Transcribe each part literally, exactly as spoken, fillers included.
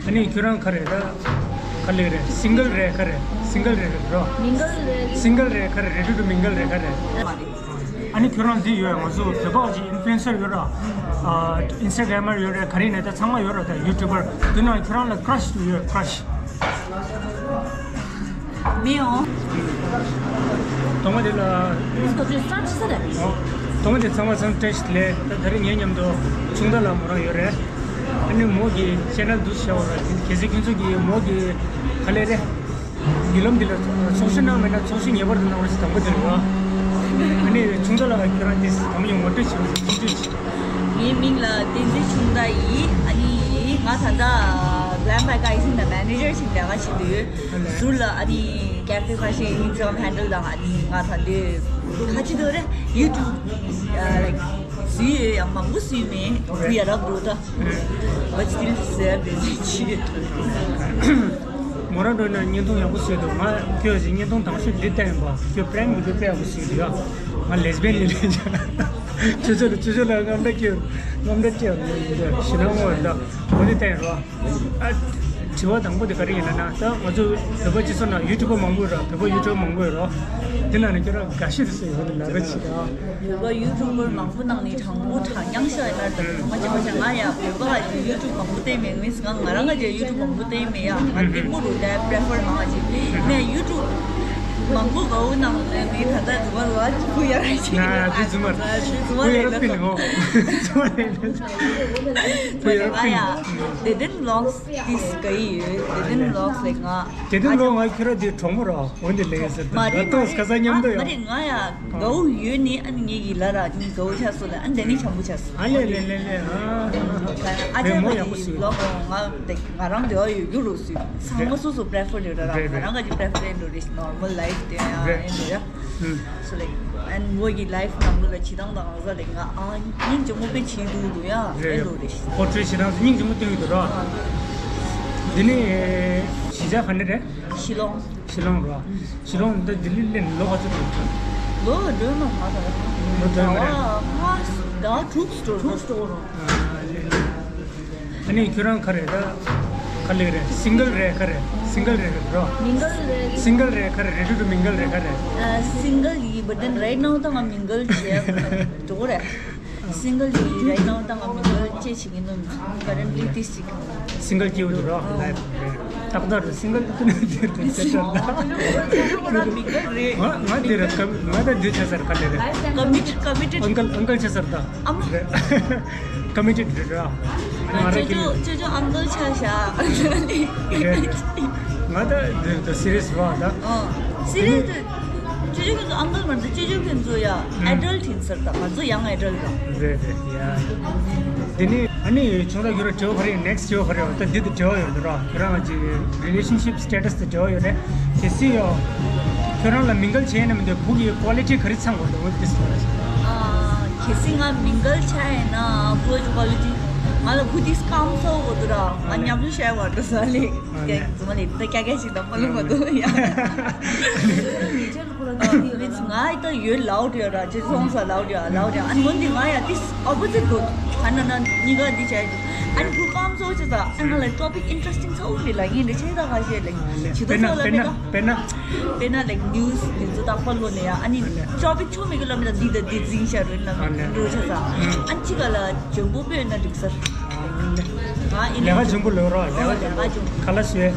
ཨ་ནི་ཁྱོད་རང་ག་རེ་རེད། ག་ལེ་རེད། སིང་གལ་རེད། ག་རེ་སིང་གལ་རེད་རོ། མིང་གལ་རེད། སིང་གལ་རེད། ག་རེ་རེ་ཌི་ཊུ་མིང་གལ་རེད། ག་རེ། ཨ་ནི་ཁྱོད་རང་འདི་ཡོད། ང་ཚོ་བོད་པ་ཅིག་ཨིན་ཕུ་ལུ་ཨེན་སར་ཡོད་ར། ཨིན་སི་ཊ་གྷ་རམ་མར་ཡོད་རེད། ག་རེ་ནས་ད་ཚང་མ་ཡོད་ར། ད་ཡུ་ཊུ་བར་འདི་ནང་ཁྱོད་རང་ལ་ཀྲ་ཤི་ཡོད། ཀྲ་ཤི། མི་ཡོང་། ཐོག་མ་དེ་ལ། ཨོ། ཐོག་མ་དེ་ཚང་མ་ཚང་བཀྲ་ཤིས་བདེ་ལེགས། ད་ད་རེས་ངའི་མཉམ་དུ་ཆུང་མདའ་ལགས་མོ་རང་ཡོད་རེད། ཨ་ནི་མོ་གི་ཆེ་ནལ་འདུག་བྱ་བ་ར། གལ་སྲིད་ཁྱོད་ཚོ་གི་མོ་གི་ག་ལེ་རེད། བརྒྱུད་ལམ་འདི་ལ་ཚོགས་ཞུགས་གནང་མེད་ན་ཚོགས་ཞུགས་ངེས་པར་དུ་གནང་རོགས་ཞེས་དམ་བཅའ་དེ་རེད་བ། ཨ་ནི་ཆུང་མདའ་ལགས་ཁྱོད་རང་དེ་དམ་ཡོང་ངོ་སྤྲོད་བྱེད་རོགས་ཞེས་ཐུགས་རྗེ་ཆེ། ངའི་མིང་ལ་བསྟན་འཛིན་ཆུང་མདའ་ཡིན། ཨ་ནི་ང་ད་ལྟ་Glam by Kaisen ལ་མེ་ནེ་ཇར་ཞིག་ལས་ཀ་བྱེད་དུས། ཟུར་ལ་ཨ་ནི་ཀེ་ཧྥེ་ཁ་ཤས་Instagram handle དང་ཨ་ནི་ང་ད་ལྟའི་ཁ་ཅིག་འདུག་རེད། YouTube ལའིཀ་བཟོས་ཡོད། ཡང་མང་པོ་བཟོས་མེད། བུ་ཡ་རབ་འགྲོ་ད། But still sehr busy ཆེ། མོ་རང་འགྲོ་ན་བརྙན་ཐུང་ཡག་པོ་བཟོས་འདུག་ང་ཁྱོད་ཀྱི་བརྙན་ཐུང་དང་ཤོས་འདི་བལྟས་ཡིན་པ། ཁྱོད་པྲེང་གི་འདི་དཔེ་ཡག་པོ་བཟོས་འདུག་ཡ། ང་ལེ་སི་བི་ཡན་ཡིན་ལས་ཀྱང་། ཁྱོད་ཚོ་ལ་ཁྱོད་ཚོ་ལ་དངངས་སྐྲག་སྐྱེ། དངངས་སྐྲག་སྐྱེ་བ་ཞེ་ན་ངོ་ཡོད་ད། འོ་འདི་བལྟས་ཡིན་རོགས། ཨ། དྲི་བ་དང་པོ་དེ་ག་རེ་ཡིན་ན་ན། ད་ང་ཚོ་བོད་པ་སྤྱི་ཚོགས་ནང་ཡུ་ཊུ་བར་མང་པོ་ཡོད་ར། བོད་པ་ཡུ་ཊུ་བར་མང་པོ་ཡོད་ར། དེ་ནང་ནས་ཁྱོད་རང་དགའ་ཤོས་དེ་སུ་ཡིན་ལབ་ར་ཅིག་ཨ། བོད་པ་ཡུ་ཊུ་བར་མང་པོ་ནང་ནས་དྲང་པོ་དྲང་རྐྱང་བཤད་ཡིན་ན། ད་ང་ཅི་མ་བྱ། ང་ཡ་བོད་པ་ལ་ཡུ་ཊུབ་མང་པོ་བལྟས་མེད། མིན་ང་ང་རང་ང་ཅི་ཡུ་ཊུབ་མང་པོ་བལྟས་མེད་ཡ། ང་ལྡེ་མོ་རུ་བལྟས་པྲེ་ཕར་མང་ཅིག་ནས་ཡུ་ཊུབ་མང་པོ་གའུ་ནང་ནས་ངས་ད་ལྟ་རྫུན་མ་རུ་ཨ་ཅི་ཁུ་ཡ་ར་ཅིག་ང་ཅི་རྫུན་མ་རྫུན་མ་རེད་ལ་པིན་ཧོ། རྫུན་མ་རེད། ཁུ་ཡ་ར་པིན། ང་ཡ་བདེ་ལྡན་ལོག་སི་དེ་ག་ཡི་ཡོད། བདེ་ལྡན་ལོག་སི་ལ་ང་དེ་དུས་ལོ་ང་ཁྱོད་ར་དེ་གྲོགས་མོ་ར། འོན་ཏེ་ལེགས་ཟེར་ད་ང་ཏོག་ཁ་ས་མཉམ་དུ་ཡོད། ང་ཡ་གའུ་ཡོད་ནི་ཨ་ནི་ངེད་ཀྱི་ལ་ར་ནི་གའུ་ཆ་སོ་ལ་ཨ་ནི་དེ་ནི་བྱང་བུ་ཆ་སོ། ཨ་ལེ་ལེ་ལེ་ལེ། ཨ་ཨ་ཅག་མ་ཡི་ལོག་ང་དེ་ང་རང་དེ་བ་ཡོད་རྒྱུ་རུ་སུས་ཚང་མ་སོ་སོ་པྲེ་ཕར་ཡོད་ར། ང་རང་ག་ཅི་པྲེ་ཕར་ཡོད་རེད། ནོར་མལ་ལའིཕ་དེ་ཡ་ཡིན་འགྲོ་ཡ། So like and མོ་གི་ལའིཕ་ནང་ལོགས་ལ་བྱེད་སྟངས་དང་ང་ཚོ་ལ་ང་ཨ་སྙིང་རྗེ་མོ་དཔེ་བྱེད་འདུག་འདུག་ཡ། དཔེ་ལོ་རེད། པོར་ཊྲེ་བྱེད་སྟངས་སྙིང་རྗེ་མོ་སྟོན་གྱི་འདུག་ར། འདི་ནི་གཞིས་ཆགས་ག་ནས་རེད། ཤི་ལོང་། ཤི་ལོང་ར། ཤི་ལོང་འདི་ལྡི་ལི་ལ་ལོ་ག་ཚོད་འགྲོ་གི་འདུག་ལོ་ལ་འགྲོ་ན་མ་ད་ལོ་འགྲོ་ཡོད་མ་རེད། ལྔ་ཟླ་དྲུག་འགྲོ་དྲུག་འགྲོ་ར། ཨ་ནི་ཁྱོད་རང་ག་རེ་ད། ག་ལེ་རེད། སིང་གལ་རེད། ག་རེ་སིང་གལ་རེད་རོ། མིང་གལ་རེད། སིང་གལ་རེད། ག་རེ་རེ་ཌི་ཊུ་མིང་གལ་རེད། ག་རེ། སིང་གལ་ཡིན། But then right now ད་ང་མིང་གལ་བྱས་འགྲོ་གི་རེད། སིང་གལ་ཡིན། Right now ད་ང་མིང་གལ་ཅེས་བྱེད་ཀྱི་འདུག Currently this week སིང་གལ་སྐྱེས་འདུག་རོ། ལའིཕ་རེད། ཏག་ཏག་རེད། སིང་གལ་དུ་ནས་དེར་དུ་ཆེ་ཆར་ད། མིང་གལ་རེད། ང་ང་དེ་རེད། ང་ད་དེ་ཆ་སར་ག་ལེ་རེད། Committed, committed. ཨང་ཀལ་ཨང་ཀལ་ཆ་སར་ད། ཨམ། རེད། ཀོ་མི་ཊེཌ་རེད་ར། ང་རང་ཅོ་ཅོ་ཅོ་ཅོ་ཨང་ཀལ་ཆ་ཤག་རེད། ང་ད་དེ་དེ་སི་རི་ཡས་ར་ད། ཨ། སི་རི་ཡས་དེ། ཅོ་ཅོ་ཁྱོད་ཚོ་ཨང་ཀལ་མ་རེད། ཅོ་ཅོ་ཁྱོད་ཚོ་ཡ་ཨེ་ཌལ་ཊི་ཡིན་ཟེར་ད། ང་ཚོ་ཡང་ཨེ་ཌལ་ཊི་ར། རེད་རེད་ཡ། དེ་ནི་ཨ་ནི་ཆུང་ར་ཁྱོད་ར་དྲི་བ་ག་རེ་ཡིན། ནེག་སི་ཊི་དྲི་བ་ག་རེ་ཡོད། ད་འདི་དུ་དྲི་བ་ཡོད་འདུག་ར། ཁྱོད་རང་གི་རི་ལེ་ཤན་ཤིབ་སི་ཊེ་ཊས་དུ་དྲི་བ་ཡོད་རེད། གལ་སྲིད་ཡོད། ཁྱོད་རང་ལ་མིང་གལ་བྱས་ན་མི་འདུག་བུ་གི་ཀོ་ལི་ཊི་ག་རེ་ཚང་དགོས་འདུག་འོ་དེ་སོང་རེད། ཨ། གལ་སྲིད་ང་མིང་གལ་ཆགས་ཡིན་ན་བུ་གི་ཀོ་ལི་ཊི། ང་ལ་བུ་དེ་སྐམ་ཚ་བོ་འདུག་ར། ང་ཉམས་ལེན་བྱས་པ་འགྲོ་ས་ལེ། ཨ་ལེ། ཀྱེ་རྫུན་མ་ལེ། ད་ཀྱ་ཀྱ་ཞིག་དང་མ་ལུ་མ་འདུག་ཡ། མིན་ང་ད་ཡོད་ལའོ་ཡོད་ར། ཅི་སོང་ས་ལའོ་ཡོད་ལའོ་ཡོད། ཨ་ནི་འདི་ང་ཡ་དེ་ཨོ་པོ་ཟིཊ་འདུག་ཨ་ན་ན་གཉིས་ཀ་འདི་བྱས་ཡོད། ཨ་ནི་བུ་སྐམ་ཚ་བོ་ཅི་ད་ཨ་ང་ལ་ཊོ་པིག་ཨིན་ཊ་རེ་སི་ཊིང་ཚ་བོ་མི་ལ་ངས་འདི་བྱས་ད་ག་ཤེད་ལེ། ཨ་ལེ། ཇི་ལྟར་དཔེར་ན་སོགས་ལ་དཔེར་ན་མེད་ད། དཔེར་ན། དཔེར་ན་ལའིཀ་ནིའུ་སི་དེ་ཚོ་ད་ཧྥོ་ལོ་ནས་ཡ། ཨ་ནི་ཊོ་པིག་ཆོ་མེད་གི་ལབ་མེད་ད། འདི་ད་འདི་འཛིན་ཤར་རུ་ལབ་མེད་འགྲོ་ཆ་ས། ཨ་ནི་ཅི་ག་ལ་འཇོན་པོ་དཔེ་ཡོད་ན་འགྲིག་ས། ང་ཨི་ལས་ཀ་འཇོན་པོ་ལོས་རོགས། ཨོ་ལས་ཀ་འཇོན་པོ། ཁ་ལ་སུ་ཡོད།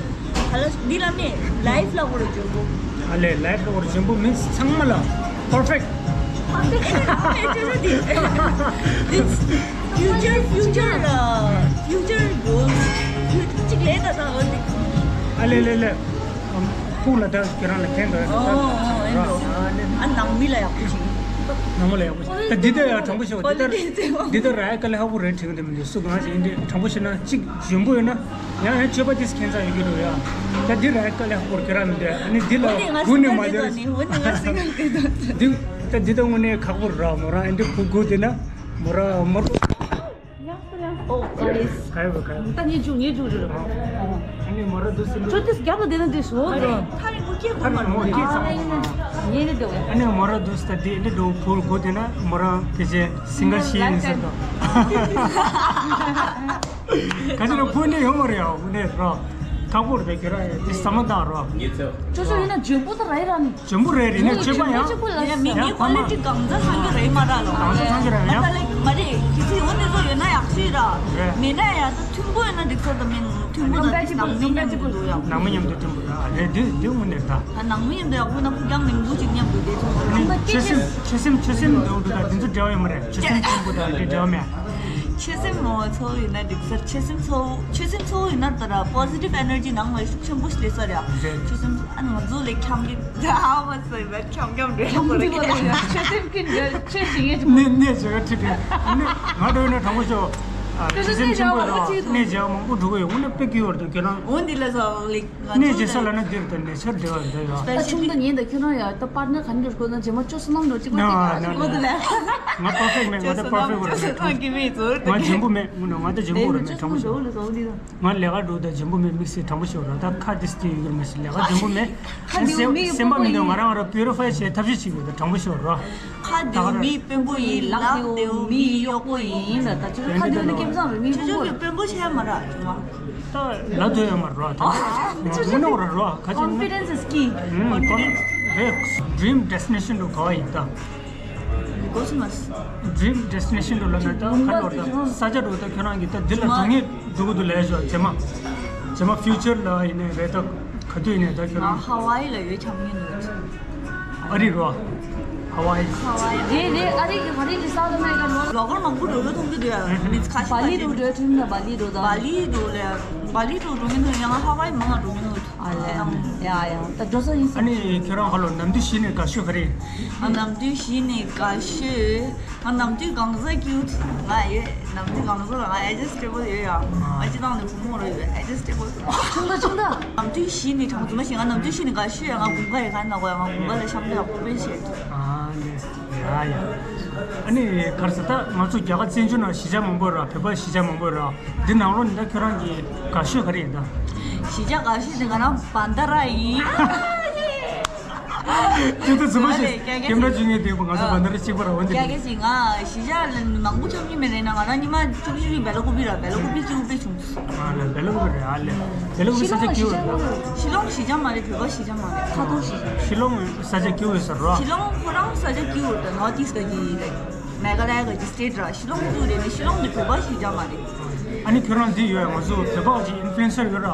ཁ་ལ་འདི་ལ་མེད། ལའིཕ་ལ་ཧོར་འཇོན་པོ། ཨ་ལས་ལའིཕ་ལ་ཧོར་འཇོན་པོ་མིན་ཚང་མ་ལ་པར་ཕེག་ཊི། པར་ཕེག་ཊི་ཨེ་ནི་ནོ་ཨེ་ཅོ་ཅོ་འདི། This future, future, uh, future goals. ཅིག་ལས་ད་ད་འོ་འདི། ཨ་ལས་ལས་ལས། ཕུག་ལ་ད་ཁྱེད་རང་ལ་ཕན་འདོད་ཨོ་ཨོ་ཨེ་འགྲོ། ཨ་ནང་མི་ལ་ཡག་པོ་བྱེད། ནང་མི་ལ་ཡག་པོ་བྱེད། ད་འདི་ལྟ་ཡང་དྲང་པོ་བཤད་པ་འདི་ལྟར་འདི་ལྟར་ར་ཡ་དཀའ་ལས་ཁག་པོ་རེད་དྲན་གི་འདུག་མི་འདུག་སུ་གང་ཞིག་ཡིན་དུས་དྲང་པོ་བཤད་ན་གཅིག་འཇོན་པོ་ཡོད་ན་ཡང་ཡང་སྤྱོད་པ་དེ་ཁྱད་མཚར་ཡོད་ཀྱི་འདུག་ཡ། ད་འདི་ར་ཡ་དཀའ་ལས་ཁག་པོ་རེད། ཁྱེད་རང་མི་འདུག་ཨ་ནི་འདི་ལ་འོ་ནི་ང་སྒུག་ནས་སེམས་མ་ཁ་བསྡད་ནི་འོ་ནི་ང་སེམས་ཁ་བསྡད་འདི་ད་འདི་ལྟ་དངོས་གནས་ཁག་པོ་རེད་མོ་རང་ཨེ་འདི་ཕུག་སྒུག་བསྡད་ན་མོ་རང་མོ་རང་། Oh, guys. ག་ཡོད་ག་ཡོད། ད་ཉེ་ཇུ་ཉེ་ཇུ་རེད། ཨ་ནི་མོ་ར་དུ་སི་ཁྱོད་དེ་རྒྱབ་ལ་བསྡད་ན་འགྲིག་སོ། ཨ་རེ། ཐ་རིང་པོ་སྐྱེས་ཁོ་མ་ཨ་རེ་མོ་སྐྱེས་ཚང་མ། ཉེ་ནི་འདུག་ཨ་ནི་མོ་ར་དུ་སི་ད་དེ་འདི་འགྲོ་ཕོལ་གོ་དེ་ན་མོ་ར་དེ་ཅེ་སིང་གལ་ཤི་ཡིན་ཟེར་དོ། ག་ཅི་ན་ཕུ་ནས་ཡོང་བ་རེད་ཡ། ཕུ་ནས་རོ། ཁག་པོ་རེད་པས་ཁྱེད་རང་ཡ་དེ་བསམ་བློ་བཏང་རོ། ཅོ་ཅོ་ཡིན་ན་འཇོན་པོ་ད་ར་ཡི་ར་ནི། འཇོན་པོ་རེད། རེད་ནས་སྤྱོད་པ་ཡང་། ཡ་མི་མི་ཡ་ཁོ་མ་ཀོ་ལི་ཊི་གང་ཚ་ཚང་གི་རེད་མ་ར་ལོ། གང་ཚ་ཚང་གི་རེད་ཡ། མ་རེད་མ་རེད། ཁྱི་ཚི་འོ་འདི་ཚོ་ཡོད་ན་ཡག་ཤོས་ར། རེད། མེད་ན་ཡ་ད་མཐུན་པོ་ཡོད་ན་འགྲིག་ས་ད་མིན་མཐུན་པོ་ད་འདི་ནང་མི་མཉམ་དུ་འདུག་ཡ། ནང་མི་མཉམ་དུ་མཐུན་པོ་ར་རེད། འདི་འདི་དངོས་གནས་ད། ཨ་ནང་མི་ཡིན་པའི་དབུ་ན་ཕུགས་རྒྱང་རིང་པོ་ཅིག་མཉམ་དུ་བསྡད་ཆོག་ཆོས་སེམས་ཆོས་སེམས་ཆོས་སེམས་འདུག་འདུག་ད་འདི་ཚོ་འབྲེལ་བ་ཡོད་མ་རེད། ཆོས་སེམས་ཆེན་པོ་དང་འདི་འབྲེལ་བ་མེད། ཆོས་སེམས་མང་བ་ཚོ་ཡིན་ན་འགྲིག་ས་རེད། ཆོས་སེམས་ཚོ་ཆོས་སེམས་ཚོ་ཡིན་ན་ད་ར་པོ་ཟི་ཊིབ་ཨེ་ནར་ཇི་ནང་ལ་ཤུགས་ཆེན་པོ་ཞིག་སླེབས་ས་རེད། རེད། ཆོས་སེམས་ཨ་ང་ཚོ་ལས་འཁྱམ་གི་ཨ་མ་ཚོ་ཡིན་པ་འཁྱམ་འཁྱམ་འདྲ་ཞིག་གོ་རེད། ཆོས་སེམས་ཀྱི་འདྲ་ཆོས་ཤིག་ཡོད་ཅིག་གནས་གནས་བྱེད་པ་ཁྲིད་དེ་ནས་ང་འགྲོ་ཡོད་ན་དྲང་པོ་ཤོག་ཨ་ཆོས་སེམས་ཆེན་པོ་རེད། གནས་བྱེད་པ་མང་པོ་འགྲོ་གི་ཡོད། འོ་ན་དཔེ་སྐྱིད་པོ་རེད། ཁྱེད་རང་འོ་འདི་ལ་ས་ལིག་གནས་ཀྱི་ས་ལ་ན་འདིར་དང་ནས་ཆར་བདེ་བར་འདོད་ཡོད། ད་ཆུང་དང་ཉེ་དང་ཁྱོད་རང་ཡ་ད་པར་ནར་ག་འདྲ་དགོས་ན་རྗེས་མ་ཅོ་སོ་ནམ་འགྲོ་གཅིག་པ་གཅིག་ན་ན་ག་ན་ཞིག་མོ་དེ་ལ། ང་པར་ཕེག་མེད། ང་ད་པར་ཕེག་རེད། ང་འཇོན་པོ་མེད། ང་ད་འཇོན་པོ་རེད་མེད། དྲང་པོ་ཞུ། ང་ལས་ཀ་འགྲོ་ད་འཇོན་པོ་མེད། དམིགས་བསལ་དྲང་པོ་ཞུ་ར། ད་ཁ་དེ་སྟེ་ཡོད་མ་ཞིག་ལས་ཀ་འཇོན་པོ་མེད། ཁ་དེ་སེམས་མི་སེམས་པ་མི་འདུག་ང་རང་ར་པིའུ་རི་ཕའི་བྱེད་ཐབས་ཤེས་བྱེད་དགོས། ད་དྲང་པོ་ཞུ་ར། ཁ་ད་དེའུ་མི་དཔོན་པོ་ཡིན། ལག་དེའུ་མི་གཡོག་པོ་ཡིན། ད་ད་ཁྱོད་ཁ་དེའུ་ནི་ཀེམ་ཚང་རེད། མི་དཔོན་པོ་རེད། དཔོན་པོ་བྱས་མ་ར་ཅུང་མ། ད་ལ་དོ་ཡོད་མ་རོ། ད་ཨ་ངུ་ནོ་ར་རོ། ཁ་ཅིག་Confidence is key. Confidence. Dream destination འགྲོ་ག་བ་ཡིན་ད། གོ་སོང་མ། Dream destination འགྲོ་ལ་ན་ད་ཁ་ལོ་ད་ས་ཆ་འགྲོ་ད་ཁྱོད་རང་གི་ད་འདི་ལ་དོན་ངེས་འགྲོ་གི་འདུག་ལས་ཞོ་རྗེས་མ། རྗེས་མ་ཕིའུ་ཅར་ལ་ཡིན་ནའི་རེད་ད། ག་དུས་ཡིན་ནའི་ད་ཁྱོད་རང་། ཧ་ཝའི་ལ་ཡོད་ཆམ་ངེས་འདུག་ཨ་རི་རོ། ཧ་ཝའི། ཧ་ཝའི་རེད་རེད། ཨ་རི་གི་ཧ་རི་གི་སའུ་ཐི་ཨ་མེ་རི་ཀ་ལོ། ལོ་གར་མང་པོ་འགྲོ་ཡོད་མཐོང་གི་འདུག་ཡ། མི་ཁ་ཤས་བ་ལི་འགྲོ་འགྲོ་ཐུབ་ན་བ་ལི་འགྲོ་ད། བ་ལི་འགྲོ་ལ་བ་ལི་འགྲོ་འགྲོ་མི་འདུག་ཡང་ཧ་ཝའི་མང་ང་འགྲོ་མི་འདུག་ཨ་ལེ། ཡ་ཡ། ད་འགྲོ་ས་ཡིན་ས། ཨ་ནི་ཁྱོད་རང་ཧ་ལོ་ནམ་དུས་གཞི་ནས་དགའ་ཤོས་ག་རེ། ཨ་ནམ་དུས་གཞི་ནས་དགའ་ཤོས། ང་ནམ་དུས་གང་ཟག་ཀིའུ་ཊི་ང་ཡོད། ནམ་དུས་གང་ཟག་ལ་ང་ཨེ་ཇི་སི་ཊེ་བལ་ཡོད་ཡ། ང་སྤྱི་བཏང་ནས་བུ་མོ་རེད་ཡོད། ཨེ་ཇི་སི་ཊེ་བལ། ཆུང་ད་ཆུང་ད། ནམ་དུས་གཞི་ནས་དྲང་ཚུལ་མ་ཤེས། ང་ནམ་དུས་གཞི་ནས་དགའ་ཤོས་ཡ། ང་དགུན་ཁ་ཡི་ཁ་ན་གོ་ཡ། ང་དགུན་ཁ་ལ་ཤམ་ཐབས་ཡག་པོ་དཔེ་བྱེད། ཨ་ནི། ཡ་ཡ། ཨ་ནི་གར་ས་ད་ང་ཚོ་རྒྱ་གར་བཙན་བྱོལ་ནང་གཞིས་ཆགས་མང་པོ་ར། བོད་པ་གཞིས་ཆགས་མང་པོ་ར། འདི་ནང་ལོགས་ནས་ད་ཁྱོད་རང་གི་དགའ་ཤོས་ག་རེ་ཡིན་ད། གཞིས་ཆགས་དགའ་ཤོས་དེ་ང་རང་བན་ད་ར་ཡིན། ཅི་ད་ཟུར་པ་ཞིག་ཀེམ་ར་བཅུ་གཉིས་དེ་ང་ཚོ་བན་ད་ར་གཅིག་པ་ར། འོན་ཏེ་རྒྱ་སྐད་ཅིག་ང་གཞིས་ཆགས་ལ་མང་པོ་ཆགས་ཀྱི་མེད་རེད་ན། ང་རང་ཉི་མ་བཅུ་བཅུ་བེ་ལ་ཀུ་པི་ར། བེ་ལ་ཀུ་པི་གཅིག་པུ་དཔེ་བྱུང་། ཨ་ལེ་བེ་ལ་ཀུ་པི་རེད། ཨ་ལེ་བེ་ལ་ཀུ་པི་ས་ཆ་སྐྱིད་པོ་རེད། ཤི་ལོང་གཞིས་ཆགས་མ་རེད། བོད་པ་གཞིས་ཆགས་མ་རེད། ཁ་ཐོག་གཞིས་ཆགས། ཤི་ལོང་ས་ཆ་སྐྱིད་པོ་ཡོད་ས་རོ། ཤི་ལོང་ཁོ་རང་ས་ཆ་སྐྱིད་པོ་རེད། ནོར་ཐི་ཨིསི་གི་ལའིག་མེ་ག་ལ་ཡ་གི་སི་ཊེ་ཊི་ར། ཤི་ལོང་ཚུགས་རེད་ནི། ཤི་ལོང་དེ་བོད་པ་གཞིས་ཆགས་མ་རེད། ཨ་ནི་ཁྱོད་རང་འདི་ཡོད། ང་ཚོ་བོད་པ་གི་ཨིན་ཕུ་ལུ་ཨེན་སར་ཡོད་ར།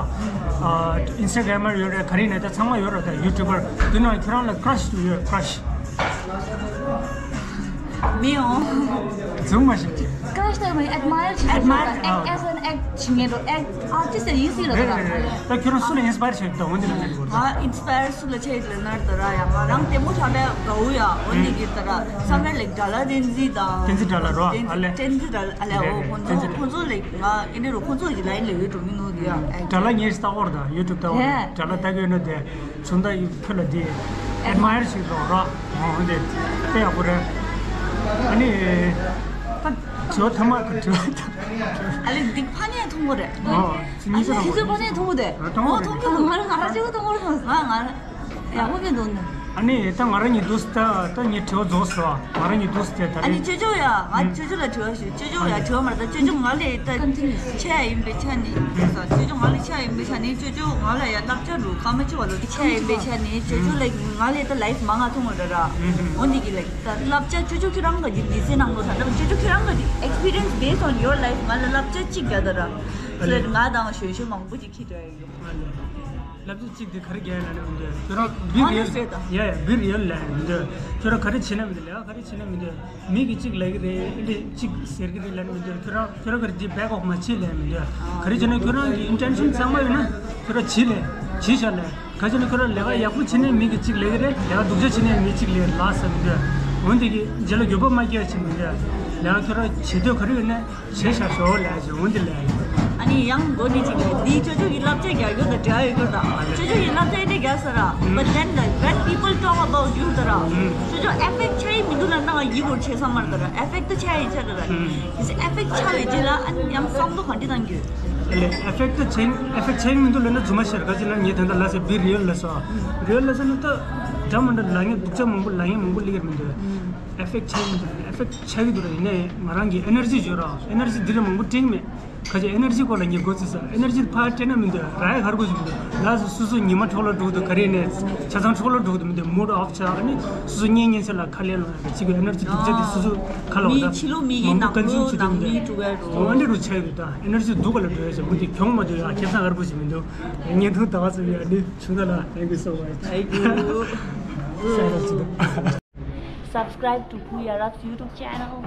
ཨིན་སི་ཊ་གྷ་རམ་མར་ཡོད་རེད། ག་རེ་ཡིན་ནའི་ད་ཚང་མ་ཡོད་ར། ད་ཡུ་ཊུབ་པར་འདི་ནང་ཁྱོད་རང་ལ་ཀྲ་ཤི་ཡོད། ཀྲ་ཤི། མི་ཡོང་། ཛུམ་མ་ཤེས་ཀྱི། ཀྲ་ཤི་ད་མི་ཨེཌ་མ་ཡར་བྱེད་ཀྱི། ཨེཌ་མ་ཡར། ཨེག་ཨེ་སི་ཨེན་ཨེག་བྱེད་ངེས་འགྲོ། ཨེག་ཨར་ཊི་སི་ཊི་ཡིན་སྲིད་ལ་ད་ར། ད་ཁྱོད་རང་སུ་ལ་ཨིན་སི་པ་ཡར་བྱེད་ཀྱི་འདུག་འོན་ཏེ་ལ་ནས་དགོས། ང་ཨིན་སི་པ་ཡར་སུ་ལ་བྱེད་ཀྱི་ལ་ནར་ད་ར་ཡ། ང་རང་ལྟད་མོ་ཆ་ལས་དགའ་བོ་ཡ། འོན་ཏེ་གི་ད་ར་སམ་ཝེར་ལའིག་དགྲ་ལྷ་བསྟན་འཛིན་དང་། བསྟན་འཛིན་དགྲ་ལྷ་རོ། ཨ་ལེ། བསྟན་འཛིན་དགྲ་ལྷ། ཨ་ལེ། འོ་ཁོང་ཚོ་ཁོང་ཚོ་ལའིག་ང་ཨེ་འདྲ་རུ་ཁོང་ཚོ་གི་ལའིན་ལ་ཡོད་འགྲོ་མི་ནོར་དུ་ཡ། དགྲ་ལྷ་ངས་ལྟ་སྐོར་དང་ཡུ་ཊུབ་ལྟ་སྐོར་དང་། དགྲ་ལྷ་ལྟ་གི་ཡོད་ན་དེ་ཚོང་ད་ཡུ་ཁྱོད་ལ་དེ་ཨེཌ་མ་ཡར་ཞིག་རོགས་རོགས། འོ་འདི་དཔེ་ཡག་པོ་རེད། ཨ་ནི་ད་དྲི་བ་ཐ་མ་གི་དྲི་བ། ཨ་ལེ་འདི་ཕ་ནས་མཐོང་གི་རེད། ཨོ་ཚིག་གཉིས་ཨ་ལེ་ཚིག་ཕ་ནས་མཐོང་གི་རེད། མཐོང་གི་རེད། ང་རང་ང་རང་གཅིག་པུ་མཐོང་གི་རེད། ང་ང་ཡག་པོ་མི་འདུག་ནི། ཨ་ནི་ད་ང་རང་གཉིས་འདུག་ད་ད་ངའི་དྲི་བ་རྫོགས་སོང་། ང་རང་གཉིས་འདུག་སྟེ་ད་ཨ་ནི་རེད། ཅོ་ཅོ་ཡ། ང་ཅོ་ཅོ་ལ་དྲི་བ་ཞུ། ཅོ་ཅོ་ཡ་དྲི་བ་མ་རེད། ད་ཅོ་ཅོ་ང་ལས་ད་ཆེ་ཡ་ཡིན་པའི་ཆ་ནས་ཅོ་ཅོ་ང་ལས་ཆེ་ཡ་ཡིན་པའི་ཆ་ནས་ཅོ་ཅོ་ང་ལ་ཡ་བསླབ་བྱ་རུ་ཀ་མ་ཅོ་བ་ལོ་ཆེ་ཡ་ཡིན་པའི་ཆ་ནས་ཅོ་ཅོ་ལ་ང་ལས་ད་ལའིཕ་མང་ང་མཐོང་བ་ར་ར། འོ་འདི་གི་ལ་ད་བསླབ་བྱ་ཅོ་ཅོ་ཁྱོད་རང་ག་གི་མི་ཚེ་ནང་ལོ་ད་ད་ཅོ་ཅོ་ཁྱོད་རང་ག་གི་experience based on your life ང་ལ་བསླབ་བྱ་གཅིག་རྒྱག་ད་ར། ཨ་ལེ། ང་དང་གཞོན་གཞོན་མང་པོ་ཅིག་ཁྱི་འདྲ་ཡོད། ཨ་ལེ། བསླབ་བྱ་གཅིག་དེ་ག་རེ་རྒྱག་ཡ་ལ་ནི་མི་འདོད། ཁྱོད་རང་བི་རི་ཡལ། ཡ་ཡ་བི་རི་ཡལ་ལ་མི་འདོད། ཁྱོད་རང་ག་རེ་བྱེད་ན་མི་འདོད། ལས་ཀ་ག་རེ་བྱེད་ན་མི་འདོད། མི་གིས་གཅིག་ལབ་ཀྱི་རེད། ཨེ་འདྲས་གཅིག་ཟེར་གྱི་རེད་ལབ་ནི་མི་འདོད། ཁྱོད་རང་ཁྱོད་རང་ག་རེ་བྱེད་back off མ་བྱེད་ལབ་མི་འདོད། ག་རེ་བྱེད་ན་ཁྱོད་རང་གི་ཨིན་ཊེན་ཤན་གཙང་མ་ཡོད་ན་ཁྱོད་རང་བྱེད་ལས་བྱེད་བཞག་ལས། ག་རེ་བྱེད་ན་ཁྱོད་རང་ལས་ཀ་ཡག་པོ་བྱེད་ནས་མི་གིས་གཅིག་ལབ་ཀྱི་རེད། ལས་ཀ་སྡུག་ཅག་བྱེད་ནས་མི་གཅིག་ལབ་ལབ་ས་མི་འདོད། འོན་ཏེ་གི་རྗེས་ལ་འགྱོད་པ་མ་སྐྱེ་བ་བྱེད་མི་འདོད། ལས་ཀ་ཁྱོད་རང་བྱེད་འདོད་ག་རེ་ཡོད་ན། བྱས་བཞག་ཞོག་ལས་ཀྱི་འོན་ཏེ་ལས་ཡིན། ཨ་ནི་ཡང་མགོ་ནི་ཅིག་ལས་འདི་ཅོ་ཅོ་གི་བསླབ་བྱ་རྒྱག་རྒྱུ་དང་འབྲེལ་ཡོད་རྒྱུ་དང་ཅོ་ཅོ་གི་བསླབ་བྱ་དེ་རྒྱག་ས་ར། But then like when people talk about you དང་ར་ཅོ་ཅོ་ཨེ་ཕེག་ཆ་ཡི་མི་འདུག་ལ་ནང་ཡིད་བོར་བྱེད་ས་མར་དང་ར་ཨེ་ཕེག་ཆ་ཡི་ཆ་དང་ར། ཨེ་ཕེག་ཆ་བའི་རྗེས་ལ་ཨ་ནི་ཡང་བསམ་བློ་ག་འདྲི་བཏང་རྒྱུ། ཨེ་ཕེག་ཆ་ཨེ་ཕེག་ཆ་ཡི་མི་འདུག་ལ་ན་རྫུན་མ་ཤར་ག་ཅི་ན་ངས་དེ་འདྲ་ལ་ཟེར་བི་རི་ཡལ་ལ་སོ། རི་ཡལ་ལ་ཟེར་ན་ད་འདྲ་མ་འདྲ་ལ་ངས་སྡུག་ཅག་མང་པོ་ལ་ངས་མང་པོ་ལི་གར་མི་འདུག་ཨེ་ཕེག་ཆ་ཡི་མི་འདུག་ཨེ་ཕེག་ཆགས་ཀྱི་འདུག་ར། ཡིན་ནའི་ང་རང་གི་ཨེ་ནར་ཇི་ཡོད་ར། ཨེ་ནར་ཇི་འདི་ར་མང་པོ་སྤྲད་ཀྱི་མེད། ཁ་ཅིག་ཨེ་ནར་ཇི་སྐོར་ལ་ངས་གོ་ཚོད་ས། ཨེ་ནར་ཇི་ཕར་སྤྲད་ན་མི་འདུག་ར་ཡ་ཧར་གོ་ཞིག་མི་འདུག་ལ་སོ་སོ་སོ་ཉི་མ་འཕྲོ་བརླག་འགྲོ་གི་འདུག་ག་རེ་ནས་ཆ་ཚང་འཕྲོ་བརླག་འགྲོ་གི་འདུག་མི་འདུག་མུ་ཌི་ཨོཕ་ཆགས། ཨ་ནི་སོ་སོ་གཉེན་ཉེ་ཚན་ལ་ཁ་ལས་ལ་ཅིག་གི་ཨེ་ནར་ཇི་སྡུག་ཅག་དེ་སོ་སོ་ཁ་ལ་འོ་ད་མི་ཕྱི་ལོགས་མི་གི་མང་པོ་ནང་ཀན་སུམ་བྱེད་དུ་མི་འདུག་འགྲོ་གི་འདུག་ཨ་འདྲ་རུ་ཆགས་ཡོད་འདུག་ད་ཨེ་ནར་ཇི་སྡུག་ག་ལ་འགྲོ་ཡ་ཟེར་མུ་དེ་གྱོང་མ་འདུག་ཡ་ཁེ་བཟང་ཧར་གོ་ཞིག་མི་འདུག་བརྙན་ཐུང་ད་བ་ཚོ་ཡ་ནི་ཆུང་ད་ལ། Thank you so much. Thank you. Shout out to the Subscribe to Pooya Rap's YouTube channel.